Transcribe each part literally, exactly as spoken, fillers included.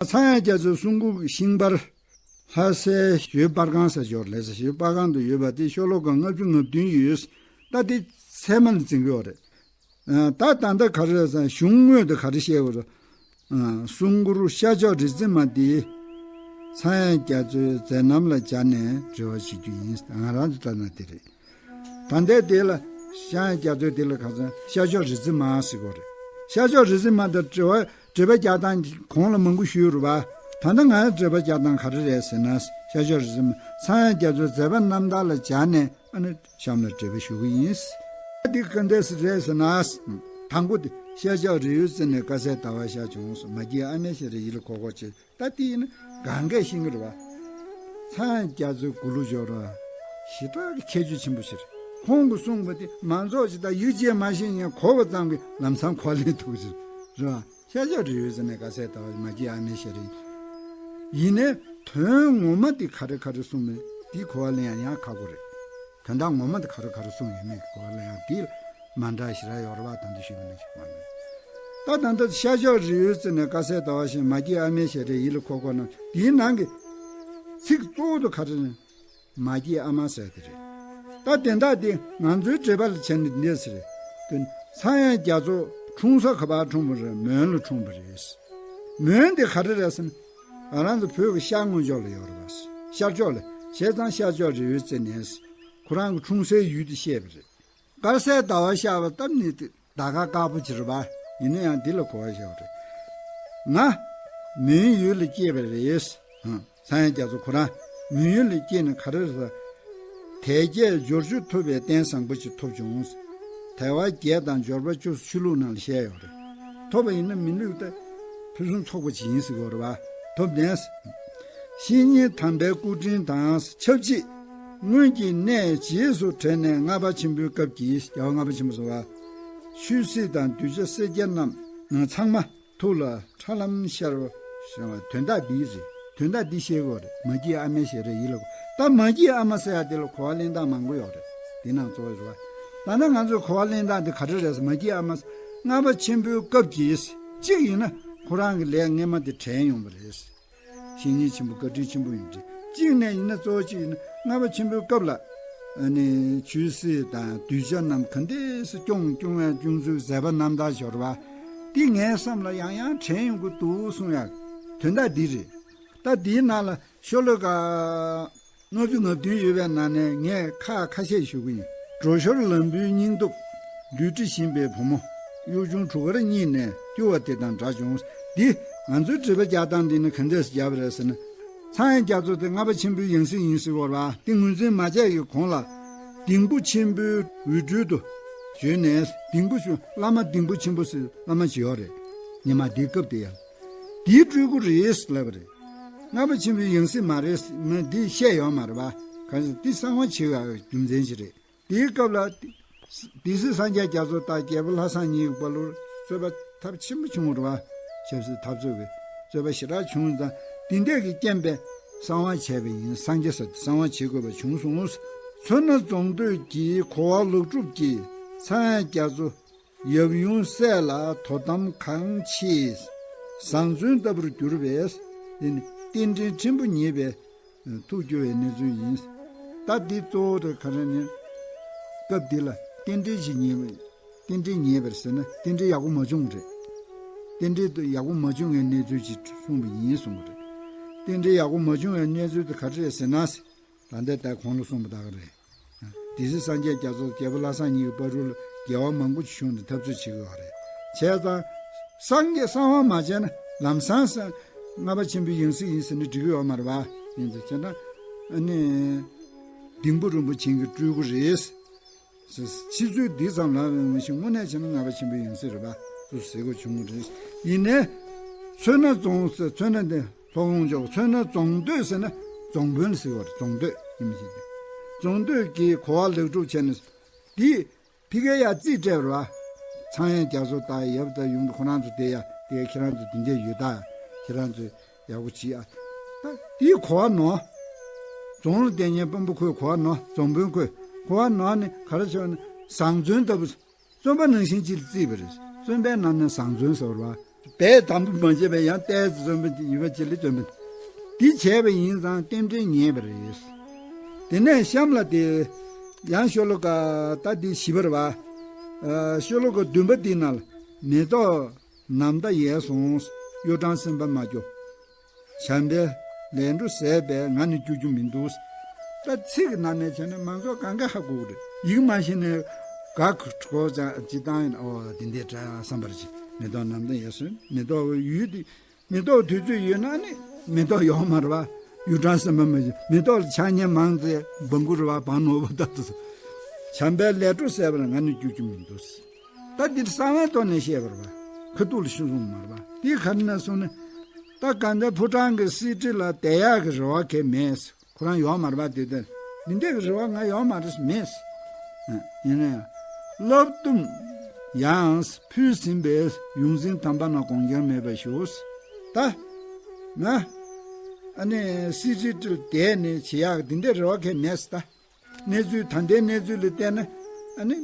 ཚངས་དབྱངས་རྒྱ་མཚོའི་གསུང་མགུར་ཤིང་པར། ལྷ་སའི་ཞོལ་པར་ཁང་ཟེར་ཞོར་ལས་ས་ཞོལ་པར་ཁང་དུ་ཡོད་པ་དེ་ཤོ་ལོ་ཀ་ལྔ་བཅུ་ང་བདུན་ཡོད། ད་དེ་ཚད་མ་ལ་འཛིན་གྱི་ཡོད་རེད། ད་ད་ལྟ་ག་རེ་རེད་ཟེར་ན་གཞུང་དངོས་དེ་ག་རེ་བཤད་དགོས་རེད། གསུང་མགུར་ཤར་ཕྱོགས་རི་རྩེ་མ་འདི་ཚངས་དབྱངས་རྒྱ་མཚོའི་མཛད་རྣམ་ལ་སྦྱར་ནས་འབྲེལ་བ་བྱེད་རྒྱུ་ཡིན། ང་རང་ཚོ་ལྟ་ན་དེ་རེད། ད་ལྟའི་དེ་ལ་ཤངས་རྒྱ་མཚོའི་དེ་ལ་གང་ཟེར་ཤར་ཕྱོགས་རི་རྩེ་མ་ཟེར་གོ་རེད། ཤར་ཕྱོགས་རི་རྩེ་མ་དང་འབྲེལ་བ་འབྲེལ་པ་རྒྱག་སྟངས་གོང་ལ་མང་པོ་ཞུས་རེད་བ། ད་ལྟ་ང་འབྲེལ་པ་རྒྱག་སྟངས་ག་རེ་རེད་ཟེར་ན་ཤར་ཕྱོགས་རི་རྩེ་མ་ཚངས་དབྱངས་རྒྱ་མཚོའི་མཛད་པ་རྣམ་ཐར་ལ་སྦྱར་ནས་ཨ་ནི་གཤམ་ལ་འབྲེལ་པ་ཞུ་གི་ཡིན། འདི་ག་འདྲས་རེད་ཟེར་ན། དང་པོ་དེ་ཤར་ཕྱོགས་རི་བོའི་རྩེ་ནས་དཀར་གསལ་ཟླ་བ་ཤར་བྱུང་། མ་སྐྱེས་ཨ་མའི་ཞལ་རས་ཡིད་ལ་འཁོར་འཁོར་བྱེད། ད་དེ་ཡིན་ན་གང་གས་ཤེས་ཀྱི་རེད་བ། ཚངས་དབྱངས་རྒྱ་མཚོའི་མགུར་གླུ་སྦྱོར་བ་ཞེ་དྲག་གི་ཁྱད་ཆོས་ཆེན་པོ་ཞིག་རེད། ཁོང་གིས་གསུངས་པ་དེ་མང་ཚོགས་ཅིག་ད་ཡིག་ཆ་མ་ཤེས་མཁན་གོ་བ་ཙམ་གྱིས་ལམ་སང་གོ་ལེན་ཐུབ་ཀྱི་རེད་བ། ཤར་ཕྱོགས་རི་བོའི་རྩེ་ནས་དཀར་གསལ་ཟླ་བ་མ་སྐྱེས་ཨ་མའི་ཞལ་རས། ཡིན་ནའི་དོན་ངོ་མ་དེ་ག་རེ་ག་རེ་གསུངས་མིན་དེ་གོ་བ་ལེན་ཡང་ཡང་ཁག་པོ་རེད། དོན་དག་ངོ་མ་དེ་ག་རེ་ག་རེ་གསུངས་ཡོད་མེད་ཀྱི་གོ་བ་ལེན་ཡང་དེ་མ་འདྲ་ཞེ་དྲག་ཡོད་རེད་བ། ད་ལྟ་ཞུས་པ་ནང་བཞིན་གོ་བ་ལེན། ད་ད་ལྟ་ཤར་ཕྱོགས་རི་བོའི་རྩེ་ནས་དཀར་གསལ་ཟླ་བ་ཞེས། མ་སྐྱེས་ཨ་མའི་ཞལ་རས་ཡིད་ལ་འཁོར་འཁོར་ན་དེའི་ནང་གི་ཚིག་གཙོ་བོ་དེ་ག་རེ་རེད། མ་སྐྱེས་ཨ་མ་ཟེར་དེ་རེད། ད་དེ་དག་དེ་ང་ཚོའི་འགྲེལ་པ་ལ་བྱས་ནས་འདི་ཟེར། དེ་ཚངས་དབྱངས་རྒྱ་མཚོ་འཁྲུངས་ས་ག་པར་འཁྲུངས་པ་རེད། མོན་ལ་འཁྲུངས་པ་རེད། མོན་དེ་ག་རེ་རེད་ཟེར་ན། ང་རང་ཚོ་བོད་ཀྱི་ཤར་ངོས་ཕྱོགས་ལ་ཡོད་རེད་པ། ཤར་ཕྱོགས་ལ་བྱས་ཙང་ཤར་ཕྱོགས་རི་བོའི་རྩེ་ནས་ཁོ་རང་གི་འཁྲུངས་སའི་ཡུལ་དེ་བཤད་པ་རེད། དཀར་གསལ་ཟླ་བ་ཤར་བ་སྟབས་ནི་དེ་ཟླ་སྐར་དཀར་པོ་ཅིག་རེད་པ། ཡིན་ན་ཡང་འདི་ལ་གོ་བ་བཞག་པ་རེད། ང་མོན་ཡུལ་ལ་སྐྱེས་པ་རེད། ཚངས་དབྱངས་རྒྱ་མཚོ་ཁོ་རང་མོན་ཡུལ་ལ་སྐྱེས་ནས་ག་རེ་རེད། དལ་བརྒྱད་འབྱོར་བཅུ་ཐོབ་པའི་རྟེན་བཟང་པོ་ཅིག་ཐོབ་བྱུང་། དལ་བ་བརྒྱད་དང་འབྱོར་པ་བཅུ་ཆོས་ལུགས་ནང་ལ་བཤད་ཡོད་རེད། ཐོབ་པ་ཡིན་ན་མི་ལུས་ད་ཕུན་སུམ་ཚོགས་པ་ཅིག་ཡིན་ཟེར་གྱི་ཡོད་རེད་པ། ཐོབ་ནས། བཤེས་གཉེན་དམ་པའི་སྐུ་དྲིན་དང་ཆབས་ཅིག་སྔོན་གྱི་གནས་རྗེས་སུ་དྲན་ནས་ལྔ་པ་ཆེན་པོའི་སྐབས་ཀྱི་རྒྱལ་བ་ལྔ་པ་ཆེན་པོ་ཟེར་བ། ཆོས་སྲིད་དང་གདུལ་བྱ་སེར་སྐྱ་རྣམས་ཚང་མ་ཐུགས་ལ་ཁྲ་ལམ་ཤར་བ་ཞེས་པ་དོན་དག་འདི་རེད། དོན་དག་འདི་ཤེས་དགོས་རེད། མ་སྐྱེས་ཨ་མའི་ཞལ་རས་ཡིད་ལ། ད་མ་སྐྱེས་ཨ་མ་ཟེར་ཡ་དེ་ལ་གོ་བ་ལེན་སྟངས་མང་པོ་ཡོད་རེད། དེ་ནང་གཙོ་བོ་རེད་པ། ད་ནི་ང་ཚོས་གོ་བ་ལེན་སྟངས་དེ་ག་རེ་རེད་ཟེར། མ་སྐྱེས་ཨ་མ་ལྔ་པ་ཆེན་པོའི་སྐབས་ཀྱི་གཅིག་ཡིན་ན་ཁོ་རང་གི་ལས་སྔས་མ་དེ་དྲན་ཡོང་བ་རེད། བཤེས་གཉེན་ཆེན་པོ་བཀའ་དྲིན་ཆེན་པོ་ཡིན་གྱི། གཅིག་ནས་ཡིན་ན་གཙོ་བོ་གཅིག་ཡིན་ན་ལྔ་པ་ཆེན་པོའི་སྐབས་ལ་ཨ་ནི་ཆོས་སྲིད་དང་གདུལ་བྱ་རྣམས་ག་འདྲས་སེ་སྐྱོང་སྐྱོང་ཡ་སྐྱོང་ཚུལ་མཛད་པ་རྣམ་ཐར་ཞོར་བ་འདི་ངའི་བསམ་ལ་ཡང་ཡང་དྲན་ཡོང་གི་འདུག་གསུང་ཡ་དོན་དག་འདི་རེད། ད་འདིའི་ནང་ལ་ཤོ་ལོ་ཀ་ལྔ་བཅུ་ང་བདུན་ཡོད་པའི་ནང་ནས་ངས་ཁ་ཁ་ཤས་ཞུ་གི་ཡིན། སྒྲོ་ཞོར་ལམ་བུའི་སྙིང་སྟོབས། ལུས་འབྲི་བཞིན་པའི་བུ་མོ། གཡོ་བྱུང་གྲུ་ཁར་གཉིད་ནས་སྐྱོ་བ་དེ་དང་འདྲ་བྱུང་། འདི་ང་ཚོའི་འགྲེལ་པ་རྒྱག་སྟངས་འདི་ནི་ག་འདྲས་སེ་བརྒྱབ་པ་རེད་ཟེར་ན། ཚངས་དབྱངས་རྒྱ་མཚོ་དེ་ལྔ་པ་ཆེན་པོའི་ཡང་སྲིད་ཡིན་ཟེར་བ་རེད་པ། དེ་ངོས་འཛིན་མ་བྱས་ཀྱི་གོང་ལ། ལྡིང་བུ་ཆེན་པོའི་འོད་སྤྲུལ་དུ་བྱོན་ནས་ལྡིང་བུ་ཆུ་བླ་མ་ལྡིང་བུ་ཆེན་པོ་ཟེར་བླ་མ་ཅིག་ཡོད་རེད། ཉི་མ་འདིའི་སྐབས་དེ་ཡང་། འདིའི་སྤྲུལ་སྐུ་རེད་ལབ་པ་རེད། ལྔ་པ་ཆེན་པོའི་ཡང་སྲིད་མ་རེད་མིན་འདི་བཤད་ཡོད་མ་རེད་པ། གང་ཟེར་འདི་གསང་བ་བྱེད་པའི་རྒྱུ་མཚན་ཅིག་རེད། དེའི་སྐབས་ལ། སྡེ་སྲིད་སངས་རྒྱས་རྒྱ་མཚོ་དང་རྒྱལ་པོ་ལྷ་བཟང་གཉིས་ཀྱི་བར་ལ་རྩོད་པ་ཚབས་ཆེན་པོ་བྱུང་བ་རེད་པ། ཆབ་སྲིད་འཐབ་རྩོད་ཀྱི་རྩོད་པ་ཞེ་དྲག་བྱུང་ཙང་འདི་འདྲས་ཀྱི་རྐྱེན་པས་གསང་བ་བྱས་པ་ཡིན། སངས་རྒྱས་ཟེར་གསང་བ་བྱེད་དགོས་པ་བྱུང་སོང་། མཚོ་སྣ་རྫོང་སྟོད་ཀྱི་གོ་བ་ལེགས་གྲུབ་ཀྱིས་ཚངས་དབྱངས་རྒྱ་མཚོ་ཡབ་ཡུམ་སྲས་ལ་དོ་དམ་གང་ཆེས་བཟང་བརྩོན་ལྟ་བུར་གྱུར་པས། འདི་ནི་རྟེན་འབྲེལ་ཕྲན་བུ་ཉེས་པའི་ཐུགས་སྐྱོ་བའི་གནས་ཚུལ་ཡིན། ད་འདི་གཙོ་བོ་དེ་ག་རེ་ནི། སྐབས་འདི་ལ་རྟེན་འབྲེལ་ཞིག་ཉེས་པ། རྟེན་འབྲེལ་ཉེས་པར་ཟེར་ན་རྟེན་འབྲེལ་ཡག་པོ་མ་བྱུང་རེད། རྟེན་འབྲེལ་དུ་ཡག་པོ་མ་བྱུང་བའི་གནས་ཚུལ་ཅིག་གསུངས་པ་ཡིན་གསུངས་པ་རེད། རྟེན་འབྲེལ་ཡག་པོ་མ་བྱུང་བའི་གནས་ཚུལ་དེ་ག་རེ་རེད་ཟེར་ན། ད་ལྟའི་ད་གོང་ལ་གསུངས་པ་ད་ག་རེད། སྡེ་སྲིད་སངས་རྒྱས་རྒྱ་མཚོ་རྒྱལ་པོ་ལྷ་བཟང་གཉིས་ཀྱི་བར་དུ་ལ་འགལ་བ་མང་པོ་ཞིག་བྱུང་ནས་འཐབ་རྩོད་བྱེད་ཀྱི་ཡོད་རེད། བྱས་ཙང་། སངས་རྒྱས་གསང་བ་མ་བྱས་ན་ལམ་སང་ས་ལྔ་པ་ཆེན་པོའི་ཡང་སྲིད་ཡིན་ཟེར་ནས་འགྲིག་གི་ཡོད་མ་རེད་པ། ཡིན་ཙང་བྱས་ན། ཨ་ནི། ལྡིང་བུ་རིན་པོ་ཆེ་གི་སྤྲུལ་སྐུ་རེད། ཕྱི་ཚུལ་འདི་ཙམ་ལ་མི་ཤེས། དངོས་གནས་བྱས་ན་ལྔ་པ་ཆེན་པོའི་ཡང་སྲིད་རེད་པ། ཚུར་ཟེར་དགོས་བྱུང་བ་རེད། ཡིན་ནའི། མཚོ་སྣ་རྫོང་ཟེར་མཚོ་སྣ་འདི་ལྷོ་ཁོངས་ཕྱོགས་མཚོ་སྣ་རྫོང་སྟོད་ཟེར་ན་རྫོང་དཔོན་ཟེར་བ་རེད། རྫོང་སྟོད་ཡིན་མི་ཤེས་ཏེ། རྫོང་སྟོད་ཀྱི་གོ་བ་ལེགས་གྲུབ་བྱས་ནས། འདི། ཕ་གིར་ཡ་རྩིས་སྤྲད་པ་རེད་པ། ཚངས་དབྱངས་རྒྱ་མཚོ་ད་ཡབ་ད་ཡུམ་ཁོ་རང་ཚོ་དེ་ཡ་དེ་ཁྱེད་རང་ཚོ་དེ་འདྲས་ཡོད་ད། ཁྱེད་རང་ཚོ་ཡག་པོ་བྱེད་ཨ། ད་དེའི་གོ་བ་ནོར། རྫོང་ལ་བསྡད་མཁན་དཔོན་པོ་ཁོས་གོ་བ་ནོར། རྫོང་དཔོན་ཁོས་གོ་བ་ནོར་ནས་ག་རེ་བྱས་ན་བཟང་བཙོན་ལྟ་བུ། བཙོན་པ་ནང་བཞིན་ཅིག་ལ་བརྩིས་པ་རེད། བཙོན་པའི་ནང་ནས་བཟང་བཙོན་ཟེར་བ་རེད་ བས་དམ་པོ་མ་བྱས་པས་ཡང་ལྟས་བརྩོན་པ་ཡོད་པ་ཅིག་ལ་བརྩོན་པ། འདི་བྱས་པ་ཡིན་ཙང་རྟེན་འབྲེལ་ཉེས་པ་རེད། དེ་ནས་གཤམ་ལ་དེ་ཡང་ཤོ་ལོ་ཀ་ད་འདི་བཞི་པ་རེད་བ། ཨ། ཤོ་ལོ་ཀ་བདུན་པ་འདི་ནང་ལ། མེ་ཏོག་ནམ་ཟླ་ཡལ་སོང་། གཡུ་སྦྲང་སེམས་པ་མ་སྐྱོ། བྱམས་པས་ལས་འཕྲོ་ཟད་པས་ང་ནི་སྐྱོ་རྒྱུ་མི་འདུག། ད་ཚིག་གི་ནང་ནས་བྱས་ན་མང་ཚོགས་གང་ག་ཧ་གོ་གི་རེད། ཡིག་མ་ཤེས་ནས་ག་གོ་ཅང་ཅི་བཏང་ཡིན། ཨོ་འདི་འདྲའི་འདྲ་བསམ་པར་བྱེད། མེ་ཏོག་ནམ་ཟླ་ཡལ་སོང་། མེ་ཏོག་ཡུལ་དེ། མེ་ཏོག་དུས་ཚོད་ཡོད་ན་ནི་མེ་ཏོག་ཡོང་མ་རེད་བ། གཡུ་སྦྲང་སེམས་པ་མ་ཤེས། མེ་ཏོག་ལ་ཆགས་ཉེན་མང་ཚེ་སྦང་གུ་རེད་བ། བང་ནོར་བུ་ལྟ་བུ། བྱམས་པས་ལས་འཕྲོ་ཟད་པར་ང་ནི་སྐྱོ་རྒྱུ་མི་འདུག། ད་འདིར་གསང་བའི་ཐོག་ནས་བཤད་པ་རེད་བ། ཁ་ཐུག་ལ་ཤོད་སོང་མ་རེད་བ། འདི་ག་རེ་ན་སོང་ན། ད་དགའ་ལྡན་ཕོ་བྲང་གི་གསེར་ཁྲི་ལ་བསྡད་ཡག་གི་རེ་བ་གས་མེད། ཁོ་རང་ཡོང་མ་རེད་པ། དེ་ལྟར་འདི་འདྲའི་གི་རེ་བ་ང་ཡོང་མ་རེད་མེད། ཡིན་ན་ཡང་བསླབ་གཏུམ་ཡང་ཕུལ་ཟིན་པས་ཡོངས་འཛིན་དམ་པ་རྣམས་དགོངས་འགལ་མེད་པར་ཞུ། ད་ང་ཨ་ནི་གསེར་ཁྲིའི་ཁྲིར་བསྡད་ནས་བྱེད་ཡག་འདི་འདྲའི་རེ་བ་གས་མེད་ད། གནས་ཚུལ་ད་ལྟའི་གནས་ཚུལ་ལ་བལྟས་ན་ཨ་ནི་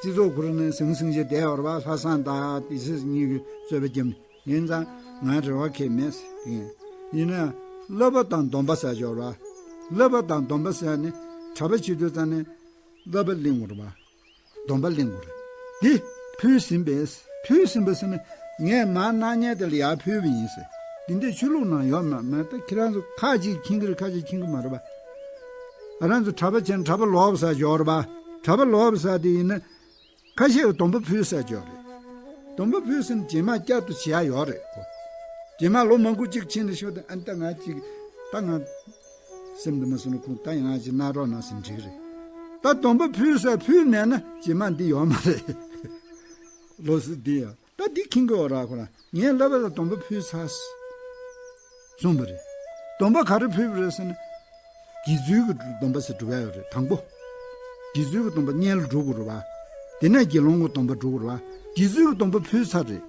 སྤྱི་ཚོགས་ཁོ་རང་ནས་ཟང་ཟིང་བྱས་བསྡད་ཡོད་རེད་པ། ལྷ་བསངས་དང་དེ་ཚོ་གཉིས་ཀྱི་རྩོད་པ་བརྒྱབ་ནས། ཡིན་ཙང་ང་རེ་བ་གས་མེད་ཟེར་གྱི་ཡིན། ཡིན་ན་བསླབ་པ་དང་སྡོམ་པ་ཟེར་ཡོད་རེད་པ། བསླབ་པ་དང་སྡོམ་པ་ཟེར་ནི་གྲྭ་པ་བྱེད་དུས་ཙང་ནས་བསླབ་པ་གླེང་དགོས་རེད་པ། སྡོམ་པ་གླེང་དགོས་རེད། འདི་ཕུལ་ཟིན་པས། ཕུལ་ཟིན་པ་ཟེར་ན་ངས་མར་གནང་མཁན་དེ་ལ་ཡར་ཕུལ་བ་ཡིན་ཟེར། འདི་འདྲའི་ཆོས་ལུགས་ནང་ཡོད་མ་མ། ད་ཁྱེད་རང་ཚོ་ཁ་ཅིག་མཁྱེན་གྱི་རེད། ཁ་ཅིག་མཁྱེན་གྱི་མ་རེད་པ། ང་རང་ཚོ་གྲྭ་པ་བྱས་ན་གྲྭ་པ་ལོག་པ་ཟེར་ཡོད་རེད་པ། གྲྭ་པ་ལོག་པ་ཟེར་དེ་ཡིན་ན། ཁ་ཤས་ཀྱིས་སྡོམ་པ་ཕུལ་ཟེར་གྱི་ཡོད་རེད། སྡོམ་པ་ཕུལ་ཟེར་ན་རྗེས་མ་བསྐྱར་དུ་བྱེད་ཡ་ཡོད་རེད་ཁོ། རྗེས་མ་ལོ་མང་པོ་གཅིག་ཕྱིན་ནས་ཤོག་དང་། ཨ་ནི་ད་ང་གཅིག་ད་ང་སེམས་དུ་མ་སོང་ན་ཁོང་ད་ཡང་ང་གཅིག་གནང་རོགས་གནང་ཟེར་འགྲིག་རེད། ད་སྡོམ་པ་ཕུལ་ཟེར་ཕུལ་མེད་ན་རྗེས་མ་འདི་ཡོད་མ་རེད། ལོ་སི་འདི་ཡང་ད་འདི་མཁྱེན་གྱི་ཡོད་ར་ཁོ་རང་། ངས་བསླབ་པ་ལ་སྡོམ་པ་ཕུལ་ཚར། གསུངས་པ་རེད། སྡོམ་པ་ག་རེ་ཕུལ་བ་རེད་ཟེར་ན། དགེ་ཚུལ་གྱི་སྡོམ་པ་ཟེར་སྒྲུབ་ཡ་ཡོད་རེད། དང་པོ། དགེ་ཚུལ་གྱི་སྡོམ་པ་གཉེན་ལ་སྒྲུབ་དགོས་རེད་པ། དེ་ནས་དགེ་སློང་གི་སྡོམ་པ་སྒྲུབ་དགོས་རེད་པ། དགེ་ཚུལ་གྱི་སྡོམ་པ་ཕུལ་ཚར་རེད།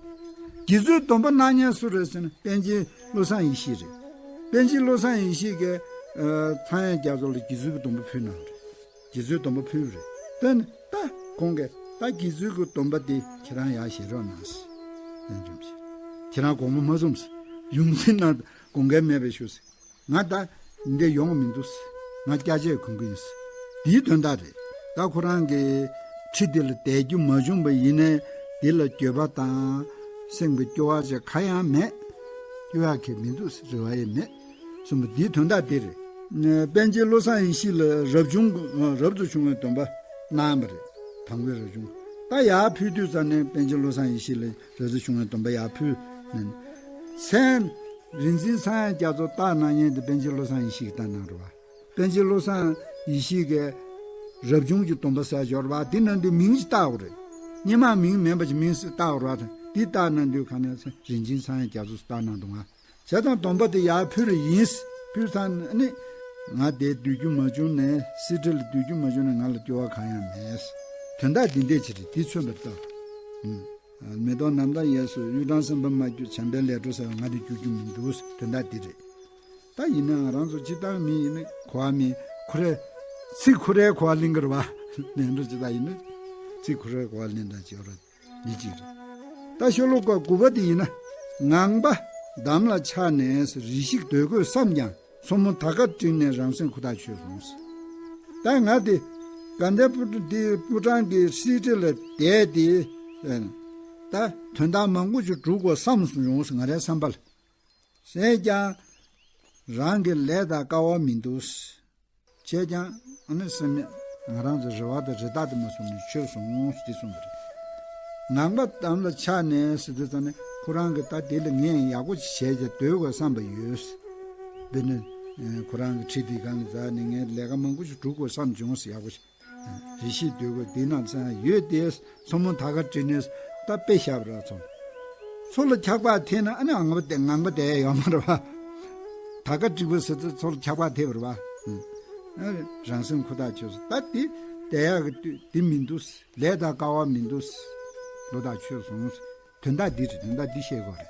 དགེ་ཚུལ་སྡོམ་པ་གནང་མཁན་སུ་རེད་ཟེར་ན་པཎ་ཆེན་བློ་བཟང་ཡེ་ཤེས་རེད། པཎ་ཆེན་བློ་བཟང་ཡེ་ཤེས་ཀྱིས་ཨ་ཚངས་དབྱངས་རྒྱ་མཚོ་ལ་དགེ་ཚུལ་གྱི་སྡོམ་པ་ཕུལ་གནང་རེད། དགེ་ཚུལ་སྡོམ་པ་ཕུལ་བ་རེད། དེ་ནས་ད་ཁོང་གིས་ད་དགེ་ཚུལ་གྱི་སྡོམ་པ་དེ་ཁྱེད་རང་ཡར་བཞེས་རོགས་གནང་ཟེར། ལན་འཇོམས་ཤིག། ཁྱེད་རང་དགོངས་པ་མ་ཚོམས་ཟེར། ཡོངས་འཛིན་རྣམས་དགོངས་འགལ་མེད་པར་ཞུ་ཟེར། ང་ད་འདི་ཡོང་གི་མི་འདུག་ཟེར། ང་སྐྱ་ཆས་གོན་གྱི་ཡིན་ཟེར། དེའི་དོན་དག་རེད། ད་ཁོ་རང་གི་ཁྲི་དེ་ལ་བསྡད་རྒྱུ་མ་བྱུང་བ་ཡིན་ནའི་དེ་ལ་འགྱོད་པ་དང་སེམས་ཀྱི་སྐྱོ་བ་ཅིག་གང་ཡང་མེད། སྐྱོ་ཡག་གི་མི་འདུག་ཟེར། རེ་བ་ཡང་མེད། གསུངས་པ་འདིའི་དོན་དག་འདི་རེད། པཎ་ཆེན་བློ་བཟང་ཡེ་ཤེས་ལ་རབ་བྱུང་རབ་ཏུ་བྱུང་བའི་སྡོམ་པ་གནང་བ་རེད། དང་པོའི་རབ་བྱུང་། ད་ཡར་ཕུལ་དུས་ཙམ་ནས་པཎ་ཆེན་བློ་བཟང་ཡེ་ཤེས་ལ་རབ་ཏུ་བྱུང་བའི་སྡོམ་པ་ཡར་ཕུལ། མཚན་རིག་འཛིན་ཚངས་དབྱངས་རྒྱ་མཚོ་བཏགས་གནང་མཁན་དེ་པཎ་ཆེན་བློ་བཟང་ཡེ་ཤེས་ཀྱིས་བཏགས་གནང་རེད་བ། པཎ་ཆེན་བློ་བཟང་ཡེ་ཤེས་ཀྱིས་རབ་བྱུང་གི་སྡོམ་པ་ཟེར་ཡོད་རེད་བ། འདི་ནང་དུ་མིང་ཅིག་བཏགས་ཡོད་རེད། སྔོན་མ་མིང་མེད་པ་ཅིག་མིང་ཅིག་བཏགས་ཡོད་རེད་བ། འདི་བཏགས་གནང་དུས་ག་ནས་རིག་འཛིན་ཚངས་དབྱངས་རྒྱ་མཚོ་བཏགས་གནང་འདུག་ང་། བྱས་ཙང་སྡོམ་པ་དེ་ཡར་ཕུལ་རེ་ཡིན། ཕུལ་ཚར་ནས་ནི་ང་དེ་སྡོད་རྒྱུ་མ་བྱུང་ནས་གསེར་ཁྲི་ལ་སྡོད་རྒྱུ་མ་བྱུང་ནས་ང་ལ་སྐྱོ་བ་གང་ཡང་མེད། དོན་དག་འདི་འདྲས་ཅིག་རེད། འདི་མཚོན་པར་ལྟ། ཨུམ། མེ་ཏོག་ནམ་ཟླ་ཡལ་སོང་། གཡུ་སྦྲང་སེམས་པ་མ་སྐྱོ། བྱམས་པས་ལས་འཕྲོ་ཟད་པར་ང་ནི་སྐྱོ་རྒྱུ་མི་འདུག། དོན་དག་འདི་རེད། ད་ཡིན་ནའང་རང་ཚོ་སྤྱིར་བཏང་མི་ཡིན་ན་གོ་བ་མི་ཁོ་རེ་ཚིག་ཁོ་རེའི་གོ་བ་ལེན་གི་རེད་བ། ལན་འགྲོ་སྤྱིར་བཏང་ཡིན་ན་ཚིག་ཁོ་རེའི་གོ་བ་ལེན་དང་བྱེད་རོགས། འདི་གཅིག་རེད། ད་ཤོ་ལོ་ཀ་དགུ་པ་དེ་ཡིན་ན། ངང་པ་འདམ་ལ་ཆགས་ནས་རེ་ཞིག་སྡོད་དགོས་བསམས་ཀྱང་མཚོ་མོ་དར་དཀར་སྤྲིན་ནས་རང་སེམས་ཁུ་ཐག་ཆོད་སོང་། ད་ང་དེ་དགའ་ལྡན་ཕོ་བྲང་དེ་ཕོ་བྲང་གི་གསེར་ཁྲི་ལ་བསྡད་དེ། ད་དོན་དག་མང་པོ་ཞིག་སྒྲུབ་དགོས་བསམ་སོང་ང་རའི་བསམ་པ་ལ། ཟེར་ཀྱང་རང་གི་ལས་དང་སྐལ་བ་མི་འདུག། བྱས་ཀྱང་ཨ་ནི་སེམས་ནས་ང་རང་ཚོ་རེ་བ་དང་རེ་ཐག་དེ་མ་སོང་ནས་ཆོད་སོང་ཟེར་གསུངས་པ་རེད། ངང་པ་འདམ་ལ་ཆགས་ནས་ཟེར་དུས་ཙམ་ནས་ཁོ་རང་གིས་ད་དེ་ལ་ངས་ཡག་པོ་ཞིག་བྱས་ཀྱང་སྡོད་དགོས་བསམ་པ་ཡོད། འདི་ནི་ཁོ་རང་གི་ཁྲི་དེའི་སྒང་ལ་འཛེགས་ནས་ངས་ལས་ཀ་མང་པོ་ཞིག་སྒྲུབ་དགོས་བསམ་བྱུང་ཟེར། ཡག་པོ་ཞིག་རེ་ཞིག་སྡོད་དགོས། དེ་ན་ཚང་ཡོད་དེ། མཚོ་མོ་དར་དཀར་སྤྲིན་ནས་ད་དཔེ་བཞག་པ་ར་ཚོ། མཚོ་ལ་འཁྱག་པ་ཐེབས་ན་ཨ་ནི་ངང་པ་དེ་ངང་པ་དེ་ཡོད་མ་རེད་བ། དར་དཀར་སྤྲིན་པ་ཟེར་ཚེ་མཚོ་ལ་འཁྱག་པ་ཐེབས་པ་རེད་བ། ཨ་རང་སེམས་ཁུ་ཐག་ཆོད་སོང་། ད་དེ་དེ་ཡག་གི་དུས་དེ་མི་འདུག། ལས་དང་སྐལ་བ་མི་འདུག། བློ་ཐག་ཆོད་སོང་། དོན་དག་འདི་རེད། དོན་དག་འདི་བཤད་དགོས་རེད།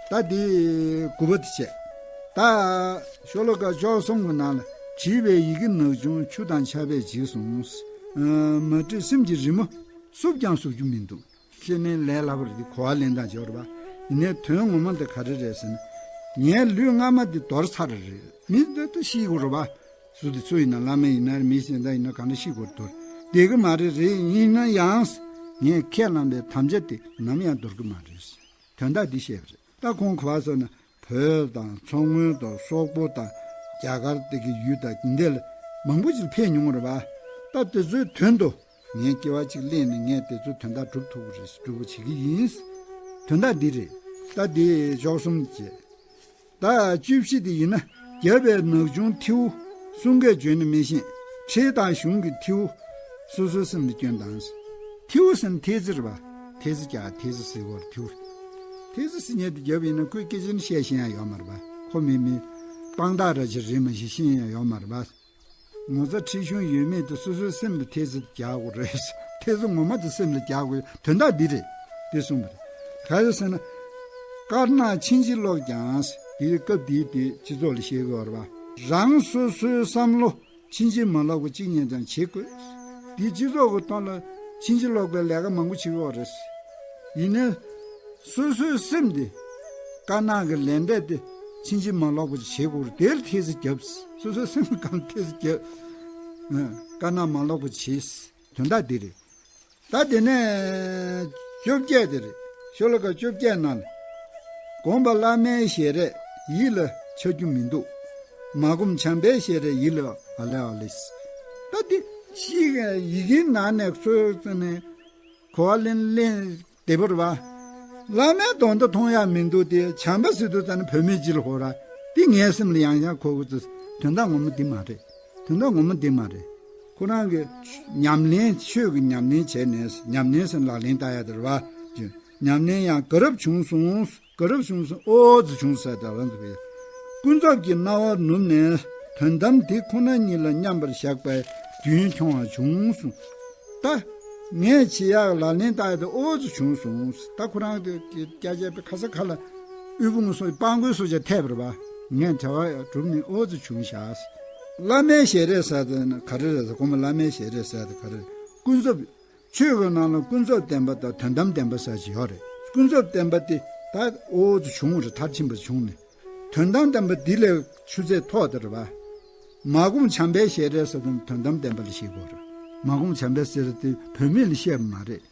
ད་འདི་དགུ་པ་དེ་བྱས། ད་ཤོ་ལོ་ཀ་བཅུ་གསུམ་གྱི་ནང་ལ་བྲིས་པའི་ཡི་གེ་ནག་ཆུང་ཆུ་དང་ཆར་པས་འཇིག་སོང་། མ་བྲིས་སེམས་ཀྱི་རི་མོ་བསུབ་ཀྱང་བསུབ་རྒྱུ་མི་འདུག། ཤེས་ནས་ལས་སླ་པོ་རེད། འདི་གོ་བ་ལེན་སྟངས་བྱས་པ་རེད་པ། ཡིན་ནའི་དོན་ངོ་མ་འདི་ག་རེ་རེད་ཟེར་ན། ངའི་ལུས་སྔ་མ་འདི་འདོར་ཚར་རེད། མི་འདི་ད་ཤི་དགོས་རེད་པ། སུ་དེ་སུ་ཡིན་ན་བླ་མ་ཡིན་ན་རེད། མི་གཞན་དག་ཡིན་ན་གང་ལ་ཤི་དགོས་འདོར་བསྡད་ཀྱི་མ་རེད། རེད་ཡིན་ན་ཡང་། ངས་ཁས་བླངས་པའི་དམ་བཅའ་དེ་ནམ་ཡང་འདོར་གྱི་མ་རེད། དོན་དག་འདི་བཤད་པ་རེད། ད་ཁོང་ག་པར་སོང་ན། བོད་དང་མཚོ་སྔོན་དང་སོག་པོ་དང་རྒྱ་གར་དེ་གི་ཡུལ་དང་འདི་ལ་མང་པོ་ཅིག་ཕེབས་མྱོང་བ་རེད་པ། ད་དེ་ཚོའི་དོན་དུ་ངས་སྐྱེ་བ་གཅིག་ལེན་ནས་ངས་དེ་ཚོའི་དོན་དག་སྒྲུབ་ཐུབ་ཀྱི་རེད། སྒྲུབ་པ་བྱེད་ཀྱི་ཡིན། དོན་དག་འདི་རེད། ད་འདི་བཅུ་གསུམ་བྱས། ད་བཅུ་བཞི་དེ་ཡིན་ན། རྒྱབ་པའི་ནག་ཆུང་ཐེའུ། གསུང་སྐད་བརྗོད་ནས་མི་ཤེས། ཁྲེལ་དང་གཞུང་གི་ཐེའུ། སོ་སོའི་སེམས་ལ་སྐྱོན་དང་། ཐེའུ་ཟེར་ན་ཐེལ་ཙེ་རེད་པ། ཐེལ་ཙེ་རྒྱག་ཐེལ་ཙེ་ཟེར་བ་ཐེའུ། ཐེལ་ཙེ་ཟེར་མཁན་དེ་རྒྱབ་ཡིན་ན་ཁོས་སྐད་ཆ་ནི་བཤད་ཤེས་ཡ་ཡོད་མ་རེད་པ། ཁོ་མི་མི་དཔང་རྟགས་ར་ཅིག་རེད་མ་གཞི་ཤེས་ཡ་ཡོད་མ་རེད་པ། ངོ་ཚ་ཁྲེལ་གཞུང་ཡོད་མེད་དེ་སོ་སོའི་སེམས་ལ་ཐེལ་ཙེ་རྒྱག་དགོས་རེད། ཐེལ་ཙེ་ངོ་མ་དེ་སེམས་ལ་རྒྱག་དགོས། དོན་དག་འདི་རེད། དེ་གསུངས་པ་རེད། ག་རེ་ཟེར་ན། དཀར་ནག་ཕྱིན་ཅི་ལོག་ཀྱང་། དེའི་སྐབས་དེའི་དེ་སྤྱི་ཚོགས་ལ་བཤད་དགོས་པ་རེད་པ། རང་སོ་སོའི་བསམ་བློ་ཕྱིན་ཅི་མ་ལོག་པ་གཅིག་ཉིད་ཀྱང་བྱེད་དགོས། དེ་སྤྱི་ཚོགས་ཀྱི་ཐོག་ལ་ཕྱིན་ཅི་ལོག་པའི་ལས་ཀ་མང་པོ་བྱེད་དགོས་པ་རེད། ཡིན་ནའི། སོ་སོའི་སེམས་དེ། དཀར་ནག་གི་ལས་འབྲས་དེ་ཕྱིན་ཅི་མ་ལོག་པ་བྱེད་དགོས་རེད། དེར་ཐེལ་ཙེ་རྒྱབ། སོ་སོའི་སེམས་ཀྱི་སྒང་ཐེལ་ཙེ་རྒྱབ། ཨ། དཀར་ནག་མ་ལོག་པ་བྱེད། དོན་དག་འདི་རེད། ད་དེ་ནས་བཅོ་བརྒྱད་དེ་རེད། ཤོ་ལོ་ཀ་བཅོ་བརྒྱད་ནང་ལ། སྒོམ་པ་བླ་མའི་ཞལ་རས་ཡིད་ལ་འཆར་རྒྱུ་མི་འདུག་མ་སྒོམ་བྱམས་པའི་ཞལ་རས་ཡིད་ལ་ཨ་ལེ་ཨ་ལེ། ད་འདི་ཤིག་ཡི་གེའི་ནང་ནས་གཙོ་བོ་ནས་གོ་བ་ལེན་ལེན་བདེ་པོ་རེད་པ། བླ་མའི་དོན་དུ་མཐོང་ཡག་མི་འདུག་སྟེ། བྱམས་པ་ཟེར་དུས་ཙམ་ནས་བུད་མེད་ཅིག་ལ་གོ་ར། འདི་ངའི་སེམས་ལ་ཡང་ཡང་གོ་གི་ཚུལ། དོན་དག་ངོ་མ་འདི་མ་རེད། དོན་དག་ངོ་མ་འདི་མ་རེད། ཁོ་རང་གི་ཉམས་ལེན། ཆོས་ཀྱི་ཉམས་ལེན་བྱས་ནས། ཉམས་ལེན་ཟེར་ན་ལག་ལེན་བསྟར་ཡ་དེ་རེད་པ། ཉམས་ལེན་ཡང་དགའ་རབ་བྱུང་སོང་། དགའ་རབ་བྱུང་སོང་། ཨོ་ཙི་བྱུང་ཟེར་ད་རང་དུ་བས། ཀུན་རྫོབ་ཀྱི་སྣང་བ་ནུབ་ནས་དོན་དམ་དེ་ཁོ་ན་ཉིད་ལ་མཉམ་པར་བཞག་པའི་རྒྱུན་འཁྱོངས་པ་བྱུང་སོང་། ད་ངས་བྱེད་ཡག་ལག་ལེན་བསྟར་ཡག་དེ་ཨོ་ཙི་བྱུང་སོང་། ད་ཁོ་རང་དེ་སྐྱ་སྐྱ་པའི་ཁ་ས་ཁ་ལ་དབུལ་ཕོངས་སོགས་སྤྲང་པོའི་སོ་ཆ་ཐེབས་པ་རེད་པ། ངས་བྱ་བ་གྲུབ་ནས་ཨོ་ཙི་བྱུང་བཞག་བླ་མའི་ཞལ་རས་ཟེར་དེ་ནི་ག་རེ་རེད་ཟེར། སྒོམ་པ་བླ་མའི་ཞལ་རས་ཟེར་དེ་ག་རེ་རེད། ཀུན་རྫོབ། ཆོས་ཀྱི་ནང་ལ་ཀུན་རྫོབ་བདེན་པ་དང་དོན་དམ་བདེན་པ་ཟེར་ཅིག་ཡོད་རེད། ཀུན་རྫོབ་བདེན་པ་དེ་ད་ཨོ་ཙི་བྱུང་བ་རེད། མཐར་ཕྱིན་པ་བྱུང་ནས། དོན་དམ་བདེན་པ་འདི་ལས་ཆུ་ཚད་མཐོ་དེ་རེད་པ། མ་སྒོམ་བྱམས་པའི་ཞལ་རས་ཟེར་དུས་དོན་དམ་བདེན་པ་ལ་བཤད་དགོས་རེད། མ་སྒོམ་བྱམས་པའི་ཞལ་རས་དེ་བུད་མེད་ལ་བཤད་པ་མ་རེད།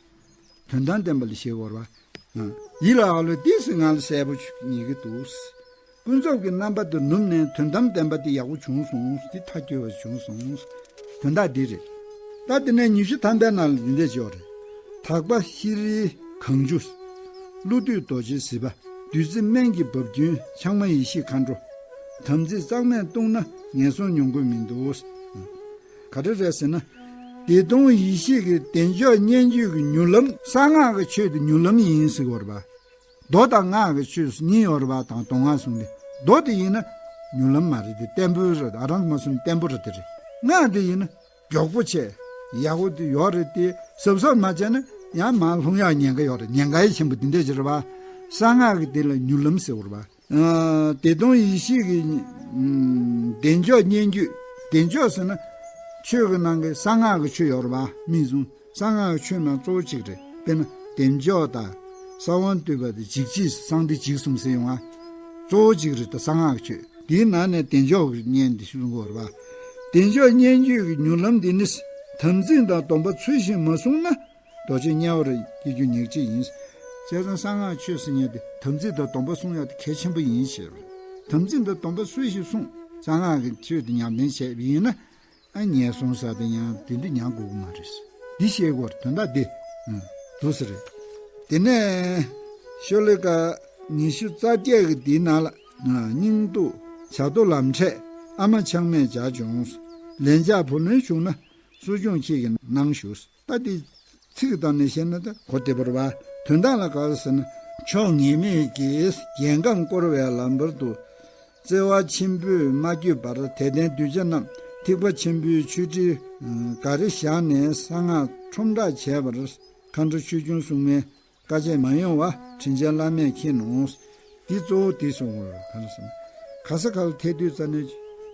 དོན་དམ་བདེན་པ་ལ་བཤད་དགོས་རེད་པ། ཡིད་ལ་ཨ་ལོ་ཏི་སི་ང་ལ་གསལ་པོ་ཉེ་གི་འདུག་ཀུན་རྫོབ་ཀྱི་རྣམ་པ་དེ་ནུབ་ནས་དོན་དམ་བདེན་པ་དེ་ཡག་པོ་བྱུང་སོང་། དེ་མཐའ་འཁྱོལ་བ་བྱུང་སོང་། དོན་དག་འདི་རེད། ད་དེ་ནས་ཉི་ཤུ་ཐམ་པའི་ནང་ལ་འདི་འདྲ་ཅིག་ཡོད་རེད། དག་པ་ཤྲཱི་གང་བྱུ། ཀླུ་བདུད་རྡོ་རྗེ་གཟིག་པ། བདུད་རྩི་སྨན་གྱི་འབབ་རྒྱུན་ཆང་མ་ཡེ་ཤེས་མཁའ་འགྲོ། དམ་ཚིག་གཙང་མས་བཏུང་ན་ངན་སོང་མྱོང་དགོས་མི་འདུག་ག་རེ་རེད་ཟེར་ན། བདེ་སྟོང་ཡེ་ཤེས་ཀྱི་བདེ་མཆོག་སྙན་བརྒྱུད་ཀྱི་མྱུར་ལམ། གསང་སྔགས་ཀྱི་ཆོས་དེ་མྱུར་ལམ་ཡིན་ཟེར་བ་རེད་པ། མདོ་དང་སྔགས་ཀྱི་ཆོས་གཉིས་ཡོད་རེད་པ། དང་མདོ་སྔགས་གསུམ་གྱི། མདོ་དེ་ཡིན་ན་མྱུར་ལམ་མ་རེད་དེ། བརྟན་པོ་རེད། ཨ་རང་མ་གསུམ་བརྟན་པོ་རེད་དེ་རེད། སྔགས་དེ་ཡིན་ན་མགྱོགས་པོ་བྱས་ཡག་པོ་དེ་ཡོད་རེད་དེ། གཟབ་གཟབ་མ་བྱས་ན་ཡང་མར་ལྷུང་ཡག་ཉེན་ཁ་ཡོད་རེད། ཉེན་ཁ་ཡང་ཆེན་པོ་དེ་འདྲ་ཅིག་རེད་པ། གསང་སྔགས་ཀྱི་དེ་ལ་མྱུར་ལམ་ཟེར་བ་རེད་པ། ཨ། བདེ་སྟོང་ཡེ་ཤེས་ཀྱི་ཨ་བདེ་མཆོག་སྙན་བརྒྱུད། བདེ་མཆོག་ཟེར་ན་ཆོས་ཀྱི་ནང་གི་གསང་སྔགས་ཀྱི་ཆོས་ཡོད་རེད་པ། མིག་བཙུམ། གསང་སྔགས་ཀྱི་ཆོས་ནང་གཙོ་བོ་གཅིག་རེད། དཔེར་ན་བདེ་མཆོག་དང་། ས་བོན་བཏུད་པ་དང་། འཇིགས་བྱེད་གསང་བདེ་འཇིགས་གསུམ་ཟེར་ཡོང་ང་། གཙོ་བོ་གཅིག་རེད། ད་གསང་སྔགས་ཀྱི་ཆོས་དེའི་ནང་ནས་བདེ་མཆོག་གི་སྙན་དེ་གསུང་གི་ཡོད་རེད་པ། བདེ་མཆོག་སྙན་བརྒྱུད་ཀྱི་མྱུར་ལམ་འདི་ནི་དམ་ཚིག་དང་སྡོམ་པ་ཚུལ་བཞིན་མ་བསྲུངས་ན། རྡོ་རྗེ་དམྱལ་བར་སྐྱེ་རྒྱུ་ཉག་གཅིག་ཡིན། བྱས་ཙང་གསང་སྔགས་ཆོས་ཟེར་མཁན་དེ་དམ་ཚིག་དང་སྡོམ་པ་བསྲུང་ཡག་དེ་གལ་ཆེན་པོ་ཡིན་ཞེས་པ་རེད། དམ་ཚིག་དང་སྡོམ་པ་སུ་ཞིག་བསྲུང་། གསང་སྔགས་ཀྱི་ཆོས་དེ་ཉམས་ལེན་བྱས་པ་ཡིན་ན། ཨ། ངན་སོང་ཟེར་དེ་ཡང་དེ་འདྲ་མྱང་དགོས་ཀྱི་མ་རེད། འདི་ཤེས་དགོས་རེད། དོན་དག་འདི། ཨ། འདུག་སེ་རེད། དེ་ནས་ཤོ་ལོ་ཀ་ཉི་ཤུ་རྩ་བརྒྱད་ཀྱི་འདིའི་ནང་ལ། ཨ། སྙིང་སྡུག་བྱ་དོ་ལམ་འཕྲད་ཨ་མ་ཆགས་མེད་བྱ་བྱུང་། ལན་ཆགས་བུ་ལོན་བྱུང་ན་གསོ་སྦྱོང་ཁྱེད་ཀྱིས་གནང་ཞུ། ད་འདི་ཚིག་གི་སྟེང་ནས་བཤད་ན་ད་གོ་བདེ་པོ་རེད་པ། དོན་དག་ལ་ག་རེ་ཟེར་ན། ཕྱོགས་ངེས་མེད་ཀྱི་རྒྱལ་ཁམས་བསྐོར་བའི་ལམ་བར་དུ། བརྩེ་བ་ཆེན་པོས་མ་བསྐྱོད་པར་དད་ལྡན་གདུལ་བྱ་རྣམས་ཐེག་པ་ཆེན་པོའི་ཆོས་ཁྲིད་ག་རེ་བཞག་ནས་གསང་སྔགས་ཁྲོམ་བསྒྲགས་བྱས་པར་མཁའ་འགྲོ་ཆོས་སྐྱོང་སྲུང་མའི་བཀའ་ཆད་མ་ཡོང་བ་དྲིན་ཅན་བླ་མས་མཁྱེན་ནོ། འདི་གཙོ་བོ་འདི་གསུང་དགོས་རེད། ག་རེ་ཟེར་ན། ག་ས་ག་ལ་ཐེག་དུས་ཙམ་ནས་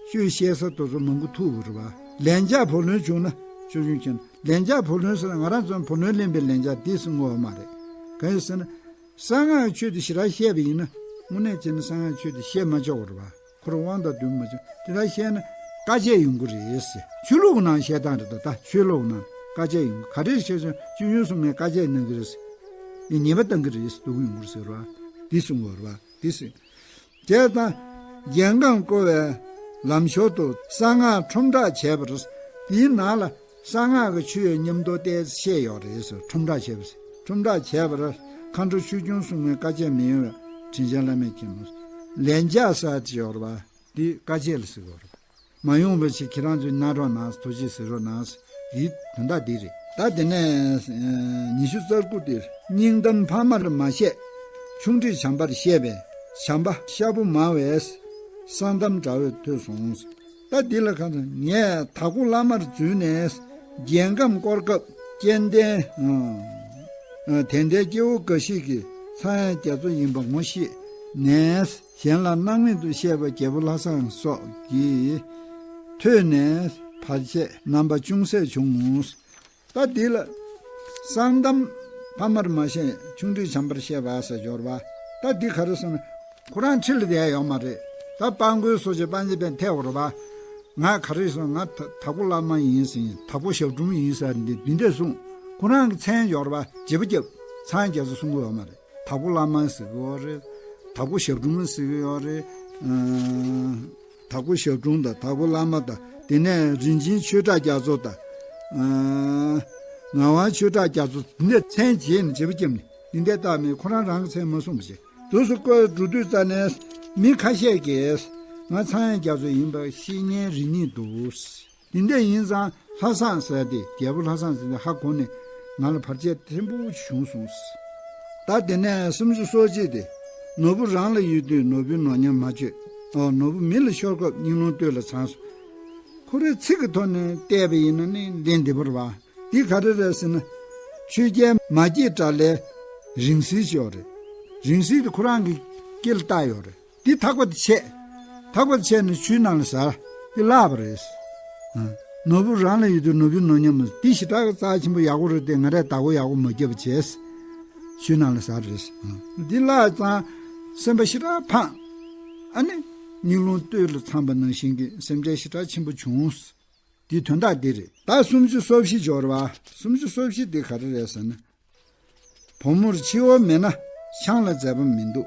ཆོས་བཤད་ས་དེ་ཚོ་མང་པོ་ཐུག་དགོས་རེད་པ། ལན་ཆགས་བུ་ལོན་བྱུང་ན་གསོ་སྦྱོང་ཁྱེད། ལན་ཆགས་བུ་ལོན་ཟེར་ན་ང་རང་ཚོ་བུ་ལོན་ལེན་པའི་ལན་ཆགས་འདི་གསུང་དགོས་པ་མ་རེད། གང་ཡིན་ཟེར་ན། གསང་སྔགས་ཆོས་དེ་ཞེ་དྲག་བཤད་པ་ཡིན་ན། དངོས་གནས་བྱས་ན་གསང་སྔགས་ཆོས་དེ་བཤད་མ་ཆོག་པ་རེད་པ། ཁོ་རང་དབང་དང་ལྡན་མ་བྱུང་། དེ་ལྟར་བཤད་ན་དཀའ་སྤྱད་ཡོང་གི་རེད་ཟེར། ཆོས་ལུགས་ནང་བཤད་སྟངས་རེད་ད། ད་ཆོས་ལུགས་ནང་དཀའ་སྤྱད་ཡོང་གི། ག་རེ་བྱས་ཙང་ཆོས་སྐྱོང་སྲུང་མས་དཀའ་སྤྱད་གནང་གི་རེད་ཟེར། ཡང་ཉེས་པ་བཏང་གི་རེད་ཟེར། སྡུག་ཡོང་གི་རེད་ཟེར་བ། འདི་གསུང་བ་རེད་པ། འདི་ཟེར། དེ་དང་རྒྱལ་ཁམས་བསྐོར་བའི་ལམ་ཞོར་དུ་གསང་སྔགས་ཁྲོམ་བསྒྲགས་བྱས་པ་རེད། དེའི་ནང་ལ་གསང་སྔགས་ཀྱི་ཆོས་ཡང་མཉམ་དུ་བལྟས་བཤད་ཡོད་རེད་ཟེར། ཁྲོམ་བསྒྲགས་བྱས་པ་ཟེར། ཁྲོམ་བསྒྲགས་བྱས་པར་མཁའ་འགྲོ་ཆོས་སྐྱོང་སྲུང་མའི་བཀའ་ཆད་མི་ཡོང་བའི་དྲིན་ཅན་བླ་མས་མཁྱེན་ནོ། ལན་ཆགས་ཟེར་གྱི་ཡོད་རེད་པ། འདི་བཀའ་ཆད་ལ་ཟེར་གྱི་ཡོད་རེད་པ། མ་ཡོང་བ་ཞིག་ཁྱེད་རང་ཚོས་གནང་རོགས་གནང་། ཐུགས་རྗེ་གཟིགས་རོགས་གནང་། འདི་དོན་དག་འདི་རེད། ད་དེ་ནས་ཉི་ཤུ་རྩ་དགུ་དེར་སྙིང་གཏམ་ཕ་མར་མ་བཤད། ཆུང་འདྲིས་བྱམས་པར་བཤད་པས། བྱམས་པ་ཤ་བོ་མང་བས། གསང་གཏམ་འདྲ་བོ་ཐོས་སོང་། ད་འདི་ལ་ཁ་སང་ངས་དྭགས་པོ་བླ་མར་འཛུལ་ནས་རྒྱལ་ཁམས་བསྐོར་སྐབས་སྐལ་ལྡན་དེ་འདྲའི་སྐྱེ་བོ་འགའ་ཞིག་གིས་ཚངས་དབྱངས་རྒྱ་མཚོ་ཡིན་པ་ངོ་ཤེས་ནས། གཞན་ལ་སྣང་མེད་དུ་བཤད་པ་རྒྱལ་པོ་ལྷ་བཟང་སོགས་ཀྱིས་ཐོས་ནས་བར་ཆད་རྣམ་པ་ཅུང་ཟད་བྱུང་། ད་འདི་ལ་གསང་གཏམ་ཕ་མར་མ་བཤད། ཆུང་འདྲིས་བྱམས་པར་བཤད་པ་ཟེར་སྦྱོར་བ། ད་འདི་ག་རེ་ཟེར་ན། ཁོ་རང་ཁྲི་ལ་བསྡད་ཡོད་མ་རེད། ད་དཔལ་མགོན་སོགས་ཀྱི་དཔལ་འཛིན་པས་ཐད་འོར་བ། ང་ག་རེ་ཟེར། ང་ད་དྭགས་པོ་བླ་མ་ཡིན་ཟེར། དྭགས་པོ་ཞབས་དྲུང་ཡིན་ཟེར། འདི་འདི་འདྲས་གསུངས། ཁོ་རང་གི་མཚན་སྦྱོར་བ་བརྗེ་པོ་བརྒྱབ། ཚངས་དབྱངས་རྒྱ་མཚོ་གསུང་གི་ཡོད་མ་རེད། དྭགས་པོ་བླ་མ་ཟེར་གི་ཡོད་རེད། དྭགས་པོ་ཞབས་དྲུང་ཟེར་གི་ཡོད་རེད། ཨ། དྭགས་པོ་ཞབས་དྲུང་དང་། དྭགས་པོ་བླ་མ་དང་། དེ་ནས་རིན་ཆེན་ཆོས་གྲགས་རྒྱ་མཚོ་དང་། ཨ། ངག་དབང་ཆོས་གྲགས་རྒྱ་མཚོ། འདི་འདྲ་མཚན་བརྗེས་ནས་བརྗེ་པོ་བརྒྱབ་ནས། འདི་འདྲ་བཏགས་མེད། ཁོ་རང་རང་གི་མཚན་མ་གསུངས་པ་བྱས། དུས་སུ་བཀོད་འགྲོ་དུས་ཙ་ནས་མི་ཁ་ཤས་ཀྱིས་ང་ཚངས་དབྱངས་རྒྱ་མཚོ་ཡིན་པ་ཤེས་མཁན་རེ་གཉིས་འདུག། དེ་འདྲ་ཡིན་ཙང་ལྷ་བཟང་ཟེར་དེ། རྒྱལ་པོ་ལྷ་བཟང་ཟེར་དེ་ཧ་གོ་ནས་ང་ལ་བར་ཆད་ཕྲན་བུ་བྱུང་སོང་། ད་དེ་ནས་སུམ་ཅུ་སོ་གཅིག་དེ། ནོར་བུ་རང་ལ་ཡོད་དུས་ནོར་བུའི་ནོར་ཉམས་མ་བཅོས། ཨོ། ནོར་བུ་མི་ལ་ཤོར་སྐབས་སྙིང་རླུང་སྟོད་ལ་འཚང་སོང་། ཁོ་རའི་ཚིག་གི་ཐོག་ནས་བལྟས་པ་ཡིན་ན་ནི་ལན་འདི་བོར་བ། འདི་ག་རེ་རེད་ཟེར་ན། ཆོས་རྒྱལ་མ་སྐྱེས་དགྲ་ལྷའི་རིང་བསྲེལ་ཞིག་ཡོད་རེད། རིང་བསྲེལ་དེ་ཁོ་རང་གི་སྐེ་ལ་བཏགས་ཡོད་རེད། འདི་ཐག་པ་དེ་ཆད། ཐག་པ་དེ་ཆད་ནས་ཆུའི་ནང་ལ་ཟགས། འདི་བརླག་པ་རེད། ཨ། ནོར་བུ་རང་ལ་ཡོད་དུས་ནོར་བུའི་ནོར་ཉམས་མ། འདི་ཞེ་དྲག་གི་རྩ་ཆེན་པོ་ཡག་པོ་རེད་དེ། ང་རས་བདག་པོ་ཡག་པོ་མ་བརྒྱབ་པ་བྱས། ཆུའི་ནང་ལ་ཟགས་རེད། ཨ། འདི་བརླག་ཙང་སེམས་པ་ཞེ་དྲག་ཕངས། ཨ་ནི་སྙིང་རླུང་སྟོད་ལ་འཚངས་པ་ནང་བཞིན་གྱི་སེམས་ཁྲལ་ཞེ་དྲག་ཆེན་པོ་བྱུང་། འདི་དོན་དག་འདི་རེད། ད་སུམ་ཅུ་སོ་བཞི་སྦྱོར་བ། སུམ་ཅུ་སོ་བཞི་འདི་ག་རེ་རེད་ཟེར་ན། བུ་མོར་འཆི་བ་མེད་ན་ཆང་ལ་འཛད་པ་མི་འདུག།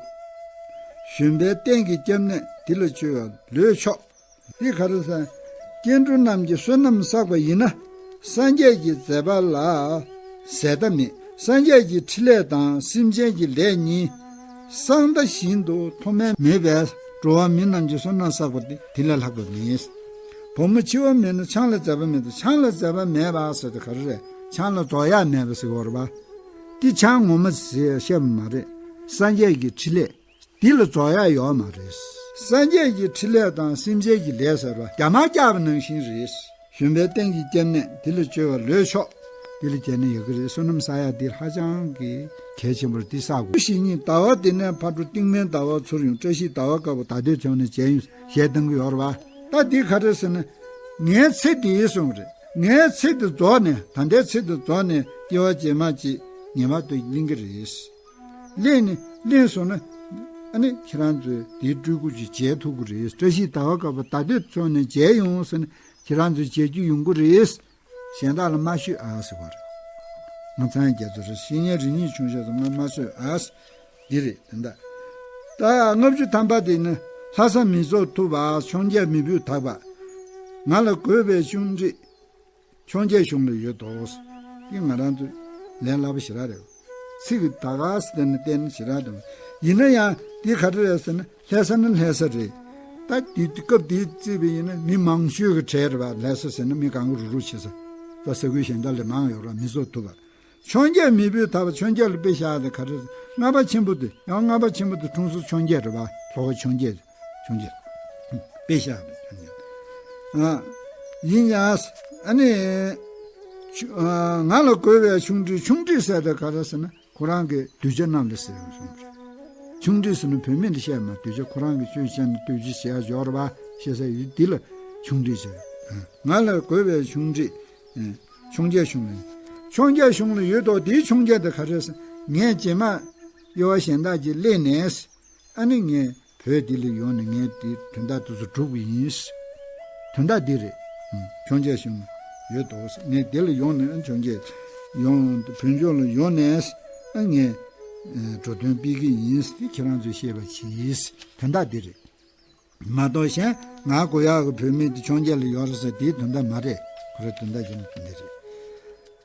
གཞོན་པའི་རྟེན་གྱི་སྐྱབས་གནས་འདི་ལ་བཅོལ་བ་ལོས་ཆོག། འདི་ག་རེ་ཟེར། སྐྱེ་འགྲོ་རྣམས་ཀྱི་བསོད་ནམས་བསགས་པ་ཡིན་ན། སངས་རྒྱས་ཀྱི་མཛད་པ་ལ་ཟད་མཐའ་མེད། སངས་རྒྱས་ཀྱི་ཕྲིན་ལས་དང་སེམས་ཅན་གྱི་ལས་གཉིས་གསང་མཐའ་བཞིན་དུ་མཐོ་དམན་མེད་པས། འགྲོ་བ་མི་རྣམས་ཀྱི་བསོད་ནམས་བསགས་པ་དེ་དེ་ལས་ལྷག་པ་མེད། བུ་མོ་འཆི་བ་མེད་ན་ཆང་ལ་འཛད་པ་མེད་དོ། ཆང་ལ་འཛད་པ་མེད་པ་ཟེར་དེ་ག་རེ་རེད། ཆང་ལ་རྫོགས་ཡག་མེད་པ་ཟེར་བ་རེད་པ། འདི་ཆང་ངོ་མ་ཟེར་བཤད་པ་མ་རེད། སངས་རྒྱས་ཀྱི་ཕྲིན་ལས་འདི་ལ་རྫོགས་ཡག་ཡོད་མ་རེད། སངས་རྒྱས་ཀྱི་ཕྲིན་ལས་དང་སེམས་ཅན་གྱི་ལས་ཟེར་བ་རྒྱ་མར་བཀྱགས་པ་ནང་བཞིན་རེད། གཞོན་པའི་རྟེན་གྱི་སྐྱབས་གནས་འདི་ལ་བཅོལ་བ་ལོས་ཆོག། འདི་ལ་བྱས་ན་ཡག་གི་རེད། བསོད་ནམས་བསགས་ཡག་འདི་ཧ་ཅང་གི་གལ་ཆེན་པོ་རེད། འདི་བསགས་དགོས། བཞི་གཉིས་ཟླ་བ་འདི་ནས་ཕར་འགྲོ་སྟིང་མའི་ཟླ་བ་ཚུར་ཡོང་། བཀྲ་ཤིས་ཟླ་བ་དཀར་པོ་ད་ལྟའི་ཚོད་ནས་མཇལ་ཡོང་ཞེས་གཏོང་གི་ཡོད་རེད་པ། ད་འདི་ག་རེ་ཟེར་ན། ངའི་ཚེ་འདིའི་གསུངས་རེད། ངའི་ཚེ་འདི་རྫོགས་ནས། ད་ལྟའི་ཚེ་འདི་རྫོགས་ནས་སྐྱེ་བ་རྗེས་མ་ཅིག་ངེས་པར་དུ་ལེན་གྱི་རེད། ལེན་ནས་ལེན་སོང་ན། ཨ་ནི་ཁྱེད་རང་ཚོས་དེའི་སྤྲུལ་སྐུ་ཅིག་མཇལ་ཐུབ་ཀྱི་རེད། བཀྲ་ཤིས་ཟླ་བ་དཀར་པོ་ད་ལྟའི་ཚོད་ནས་མཇལ་ཡོང་ཟེར་ནས་ཁྱེད་རང་ཚོས་མཇལ་རྒྱུ་ཡོང་གི་རེད། གཞན་དག་ལ་མ་ཤོད་ཨ་ཟེར་བ་རེད། ང་ཚང་རྒྱ་མཚོ་རེད། བཤེས་གཉེན་རིགས་གཉིས་ཆུང་ཤོས་ཚོ་ང་མ་ཤོད་ཨ། འདི་རེད་དེ་འདྲ། ད་ལྔ་བཅུ་ཐམ་པ་དེ་ནི། ལྷ་ས་མི་རྫོགས་ཐུབ་པ། འཕྱོངས་རྒྱས་མི་བུས་དག་པ། ང་ལ་དགོས་པའི་ཆུང་འདྲིས། འཕྱོངས་རྒྱས་གཞུང་ལ་ཡོད་དོ། འདི་ང་རང་ཚོ་ལན་སླ་པོ་ཞེ་དྲག་རེད། ཚིག་གི་ད་ག་ཟེར་ནས་བསྟན་ན་ཞེ་དྲག་འདུག། ཡིན་ན་ཡང་འདི་ག་རེ་རེད་ཟེར་ན། ལྷ་ས་ནི་ལྷ་ས་རེད། ད་དེ་སྐབས་དེའི་བརྩིས་པ་ཡིན་ན་མི་མང་ཤོས་ཀྱི་གྲས་རེད་པ། ལྷ་ས་ཟེར་ན་མི་གང་ག་རུག་རུག་བྱེད་ས། ད་ས་ཁུལ་གཞན་དག་ལས་མང་ཡོད་ར། མི་རྫོགས་ཐུབ་པ། འཕྱོངས་རྒྱས་མི་བུས་དག་པ། འཕྱོངས་རྒྱས་ལ་དཔེ་བཞག་དེ་ག་རེ་རེད། ལྔ་པ་ཆེན་པོ་དེ། ཡང་ལྔ་པ་ཆེན་པོ་དེ་འཁྲུངས་ས་འཕྱོངས་རྒྱས་རེད་པ། ལྷོ་ཁ་འཕྱོངས་རྒྱས། འཕྱོངས་རྒྱས། དཔེ་བཞག་དེ་འཕྱོངས་རྒྱས། ཨ། ཡིན་ཡང་། ཨ་ནི། ཆུ། ཨ། ང་ལ་དགོས་པའི་ཆུང་འདྲིས། ཆུང་འདྲིས་ཟེར་དེ་ག་རེ་ཟེར་ན། ཁོ་རང་གི་གདུལ་བྱ་རྣམས་ལ་ཟེར་བ་སོང་། ཆུང་འདྲིས་ཟེར་ན་བུད་མེད་ལ་བཤད་མ། གདུལ་བྱ་ཁོ་རང་གི་ཆོས་བཤད་ན་གདུལ་བྱ་ཞེས་སྦྱོར་བ་ཞེས་ཟེར་ཡུལ་འདི་ལ་ཆུང་འདྲིས་ཟེར། ང་ལ་དགོས་པའི་ཆུང་འདྲིས། འཕྱོངས་རྒྱས་གཞུང་ལ། འཕྱོངས་རྒྱས་གཞུང་ལ་ཡོད་དོ། དེའི་འཕྱོངས་རྒྱས་དེ་ག་རེ་ཟེར། ངས་རྗེས་མ། དབྱེ་བ་གཞན་དག་ཅིག་སླེབས་ནས། ཨ་ནི་ངས་བོད་འདི་ལ་ཡོང་ནས་ངས་འདི་དོན་དག་དེ་ཚོ་སྒྲུབ་ཀྱི་ཡིན། དོན་དག་འདི་རེད། ཨུམ། འཕྱོངས་རྒྱས་ཞུ་ཡོད་དོ། ངས་འདི་ལ་ཡོང་ནས། ཨ། འཕྱོངས་རྒྱས་ཡོང་བོད་ལྗོངས་ལ་ཡོང་ནས། ཨ། ངས་འགྲོ་དོན་སྤེལ་གྱི་ཡིན། དེ་ཁྱེད་རང་ཚོས་ཤེས་པ་གྱིས། དོན་དག་འདི་རེད། མ་གཏོགས་གཞན་ང་དགོས་ཡག་གི་བོད་མི་དེ་འཕྱོངས་རྒྱས་ལ་ཡོད་རེད་ཟེར་དེའི་དོན་དག་མ་རེད། ཁོ་རའི་དོན་དག་གཞན་དེ་འདི་རེད།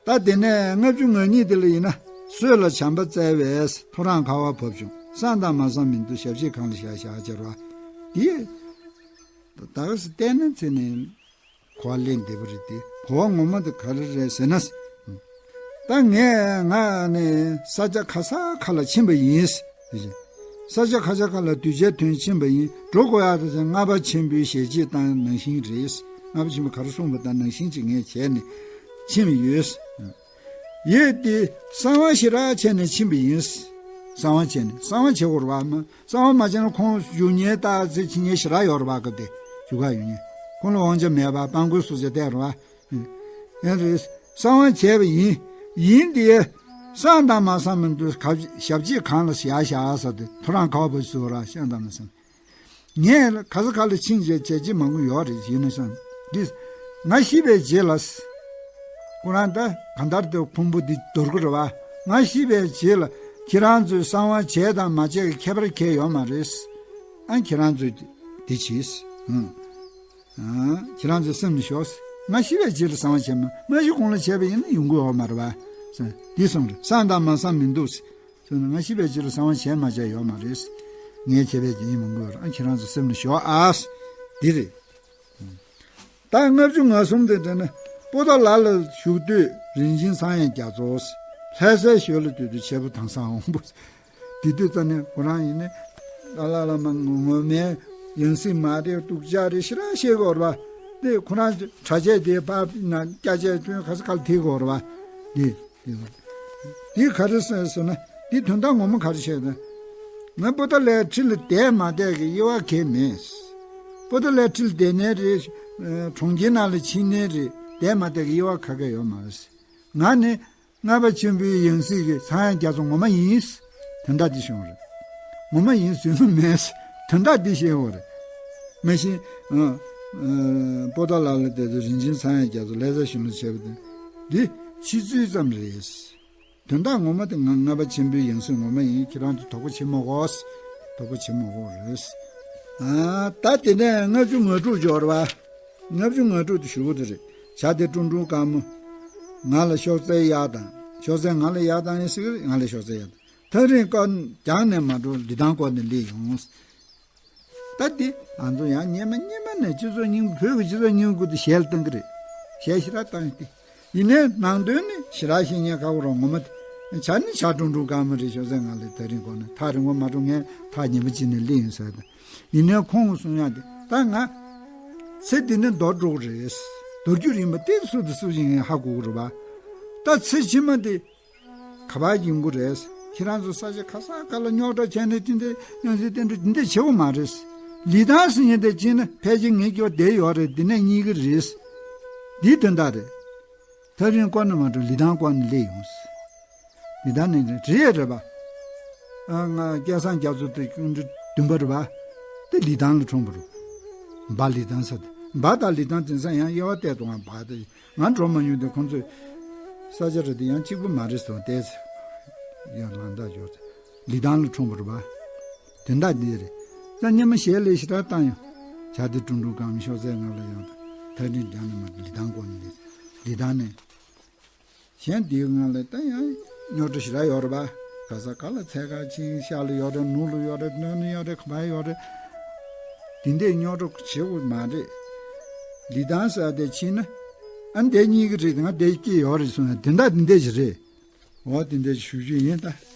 ད་དེ་ནས་ལྔ་བཅུ་ང་གཉིས་དེ་ལ་ཡིན་ན། སྲོད་ལ་བྱམས་པ་བཙལ་བས་ཐོ་རངས་ཁ་བ་བབས་བྱུང་། བསམ་དང་མ་བསམ་མི་འདུག་ཞབས་ཕྱི་གང་ལ་བཞག་བཞག་ཟེར་བ། དེ་ད་ག་ཟེ་བལྟས་ན་ཚེ་ནས་གོ་བ་ལེན་བདེ་པོ་རེད་དེ། གོ་བ་ངོ་མ་དེ་ག་རེ་རེད་ཟེར་ན། ད་ངས་ང་ནི་ས་ཆ་ཁ་ས་ཁ་ལ་ཕྱིན་པ་ཡིན། ས་ཆ་ཁ་ས་ཁ་ལ་དུས་ཆེན་ཐོན་ཕྱིན་པ་ཡིན། འགྲོ་དགོས་ཡག་དེ་ཚོ་ལྔ་པ་ཆེན་པོའི་ཞལ་ལྕེ་ལྟ་ནང་བཞིན་རེད། ལྔ་པ་ཆེན་པོས་ག་རེ་གསུངས་པ་ལྟ་ནང་བཞིན་ཅིག་ངས་བྱས་ནས་ཕྱིན་པ་ཡོད། ཡོད་དེ། གསང་བ་ཞེ་དྲག་བྱས་ནས་ཕྱིན་པ་ཡིན། གསང་བ་བྱས་ནས། གསང་བ་བྱེད་དགོས་རེད་པ། གསང་བ་མ་བྱས་ན་ཁོང་བཞུགས་མཁན་ལྟ་ཚེ་ཕྱིན་མཁན་ཞེ་དྲག་ཡོད་རེད་པ། སྐབས་དེ་བཞུགས་ག་ཡོད་མཁན། ཁོང་ལ་དབང་ཆ་མེད་པ། དཔང་རྒོལ་སོགས་བྱས་བསྡད་རེད་པ། ཡིན་རེད། གསང་བ་བྱས་པ་ཡིན། ཡིན་དེ། བསམ་དང་མ་བསམ་མི་འདུག་ཞབས་ཕྱི་གང་ལ་བཞག་བཞག་ཟེར་ཏེ། ཐོ་རངས་ཁ་བ་བབས་སོང་ར། བསམ་དང་མ་བསམ། ངས་ག་ས་ག་ལ་ཕྱིན་བྱས་བྱས་རྗེས་མང་པོ་ཡོད་རེད། ཡིན་ན་བསམ། འདི་ང་ཤི་བའི་རྗེས་ལ། ཁོ་རང་ད་གང་ལྟར་དུ་ཕུང་པོ་འདི་འདོར་གི་རེད་པ། ང་ཤི་བའི་རྗེས་ལ་ཁྱེད་རང་ཚོས་གསང་བ་བྱས་དང་མ་བྱས་ཀྱི་ཁྱད་པར་གང་ཡང་ཡོད་མ་རེད། ཨ། ཁྱེད་རང་ཚོས་འདི་བྱས། ཨང་། ཨང་། ཁྱེད་རང་ཚོས་སེམས་ནས་ཞོག་ང་ཤི་བའི་རྗེས་ལ་གསང་བ་བྱས་མ། མ་ཤི་གོང་ལ་བྱས་པ་ཡིན་ན་ཡོང་གི་ཡོད་མ་རེད་པ། འདི་གསུངས་རེད། བསམ་དང་མ་བསམ་མི་འདུག་ཟེར་ན། ང་ཤི་བའི་རྗེས་ལ་གསང་བ་བྱས་མ་བྱས་ཡོད་མ་རེད། ངས་བྱས་པའི་རྗེས་ཡིན་མི་དགོས་ར། ཁྱེད་རང་ཚོ་སེམས་ནས་ཞོག་ཨ། འདི་རེད། ད་ལྔ་བཅུ་ང་གསུམ་དེ་འདྲ་ནི། པོ་ཏཱ་ལ་ལ་བཞུགས་དུས་རིན་ཆེན་ཚངས་དབྱངས་རྒྱ་མཚོ། ལྷ་སའི་ཞོལ་ལ་སྡོད་དུས་ཆེ་བོ་དྭངས་གསལ་དབང་པོ། དེ་དུས་ཙ་ནས་ཁོ་རང་ཡིན་ནི། ཏཱ་ལའི་བླ་མ་ངོ་མའི་ཡང་སྲིད་མ་རེད། སྡུག་ཅག་རེད། ཞེ་དྲག་བཤད་ཀྱི་ཡོད་རེད་པ། དེ་ཁོ་རང་གྲྭ་ཆས་དེ་ཕར་ན་སྐྱ་ཆས་གྱོན་ག་ས་ག་ལ་ཐེག་གི་ཡོད་རེད་པ། དེ། དེ་ག་རེ་ཟེར་ཟེར་ན། དེ་དོན་དག་ངོ་མ་ག་རེ་བཤད་ན། ང་པོ་ཏཱ་ལའི་ཁྲི་ལ་བསྡད་མ་བསྡད་ཀྱི་དབྱེ་བ་གང་ཡང་མེད། པོ་ཏཱ་ལའི་ཁྲི་ལ་བསྡད་ནའི་རེད། ཨ། གྲོང་ཁྱེར་ནང་ལ་ཕྱིན་ནའི་རེད། བསྡད་མ་བསྡད་ཀྱི་དབྱེ་བ་ག་གེ་ཡོད་མ་རེད། ང་ནི་ལྔ་པ་ཆེན་པོའི་ཡང་སྲིད་ཀྱི་ཚངས་དབྱངས་རྒྱ་མཚོ་ངོ་མ་ཡིན། དོན་དག་འདི་བྱུང་རེད། ངོ་མ་ཡིན་ཟེར་ནི་མེད། དོན་དག་འདི་བཤད་ཡོད་རེད། མ་གཞི། ཨ། ཨ། པོ་ཏཱ་ལ་ལ་བསྡད་དུས་རིན་ཆེན་ཚངས་དབྱངས་རྒྱ་མཚོ་ལྷ་སའི་ཞོལ་ལ་བྱས་པ་དེ། འདི་ཕྱི་ཚུལ་ཙམ་རེད། དོན་དག་ངོ་མ་དེ་ང་ལྔ་པ་ཆེན་པོའི་ཡང་སྲིད་ངོ་མ་ཡིན། ཁྱེད་རང་ཚོ་དོགས་པ་བྱེད་མ་དགོས། དོགས་པ་བྱེད་མ་དགོས་རེད། ཨ། ད་དེ་ནས་ལྔ་བཅུ་ང་དྲུག་འབྱོར་བ། ལྔ་བཅུ་ང་དྲུག་དེ་ཞུ་གི་དེ་རེད། བྱ་དེ་ཀྲུང་ཀྲུང་དཀར་མོ། ང་ལ་གཤོག་རྩལ་གཡར་དང་། གཤོག་རྩལ་ང་ལ་གཡར་དང་ཡིན་ཟེར་གི་རེད། ང་ལ་གཤོག་རྩལ་གཡར་དང་། ཐག་རིང་བསྐོར་རྒྱང་ནས་མ་འགྲོ། ལི་ཐང་བསྐོར་ནས་སླེབས་ཡོང་། ད་འདི་ང་ཚོ་ཡང་སྔོན་མ་སྔོན་མ་ནས་སྤྱི་ཚོགས་རྙིང་པ། བོད་ཀྱི་སྤྱི་ཚོགས་རྙིང་པ་དེ་ཞལ་བཏང་གི་རེད། ཞལ་ཞེ་དྲག་བཏང་ཡོད་དེ། ཡིན་ནའི་ནང་དོན་ནི་ཞེ་དྲག་ཤེས་མཁན་ཁག་པོ་རེད། ངོ་མ་དེ། བྱ་ནི་བྱ་ཀྲུང་ཀྲུང་དཀར་མོ་རེད། གཤོག་རྩལ་ང་ལ་ཐག་རིང་བསྐོར་ནས། ཐག་རིང་པོ་མ་འགྲོ། ངས་ཐག་ཉེ་པོ་ཅིག་ནས་སླེབས་ཡོང་ཟེར་དང་། ཡིན་ནའི་ཁོང་གིས་གསུང་ཡག་དེ། ད་ང་ཚེ་འདི་ནས་འདོར་འགྲོ་གི་རེད། འདོར་རྒྱུ་ཡིན་པ་དེ་སུ་དང་སུ་ཡིན་ཧ་གོ་གི་རེད་པ། ད་ཚེ་ཕྱི་མ་དེ་ག་པར་ཡོང་གི་རེད། ཁྱེད་རང་ཚོ་ས་ཆ་ག་ས་ག་ལ་རྙོག་དྲ་བྱས་ནས་དེ་འདྲ་ཡང་སྲིད་དེ་འདྲ་དེ་འདྲ་བྱེད་དགོས་མ་རེད། ལི་ཐང་ཟེར་མཁན་དེ་ཕྱིན་ན་ཕལ་ཆེར་ངའི་སྐྱོ་བསྡད་ཡོད་རེད། འདི་ནས་རྙེད་གི་རེད། འདི་དོན་དག་རེད། ཐག་རིང་བསྐོར་ནས་མ་འགྲོ། ལི་ཐང་བསྐོར་ནས་སླེབས་ཡོང་། ལི་ཐང་ནས་རེད་རེད་པ། ཨ། ང་སྐལ་བཟང་རྒྱ་མཚོ་དེ་ཀུན་འདྲ་བདུན་པ་རེད་པ། དེ་ལི་ཐང་ལ་འཁྲུངས་པ་རེད། འབའ་ལི་ཐང་ཟེར་དེ། འབའ་དང་ལི་ཐང་དེང་སང་ཡང་དབྱེ་བ་གཏད་འདུག་ག་འབའ་དེ། ང་འགྲོ་མ་མྱོང་དེ། ཁོང་ཚོས་ས་ཆ་རེད་དེ་ཡང་གཅིག་པུ་མ་རེད་ཟེར་བལྟས་ཚེ། ཡང་ལམ་ཐག་འབྱོར་ཚེ་ལི་ཐང་ལ་འཁྲུངས་པ་རེད་པ། དོན་དག་འདི་རེད། ད་སྔོན་མ་ཞལ་ལས་ཞེ་དྲག་བཏང་ཡོང་། བྱ་དེ་ཀྲུང་ཀྲུང་དཀར་མོ། གཤོག་རྩལ་ང་ལ་གཡར་དང་། ཐག་རིང་རྒྱང་ནས་མ་འགྲོ། ལི་ཐང་བསྐོར་ནས་སླེབས། ལི་ཐང་ནས། གཞན་དེའི་ངང་ལ་ད་ཡང་རྙོག་དྲ་ཞེ་དྲག་ཡོད་རེད་པ། ག་ས་ག་ལ་འཚོལ་ག་ཕྱིན། ཤར་ལ་ཡོད་རེད། ནུབ་ལ་ཡོད་རེད། སྣོད་ལ་ཡོད་རེད། ག་པར་ཡོད་རེད། དེ་འདྲའི་རྙོག་དྲ་བྱེད་དགོས་མ་རེད། ལི་ཐང་ཟེར་དེ་ཕྱིན་ན། ཨ། འདིར་རྙེད་གི་རེད། ང་འདིར་སྐྱེས་ཡོད་རེད་གསུངས་ཡ་དེ་འདྲ་དེ་འདྲ་ཞིག་རེད། འོ། དེ་འདྲ་ཞིག་ཞུ་རྒྱུ་ཡིན། ད་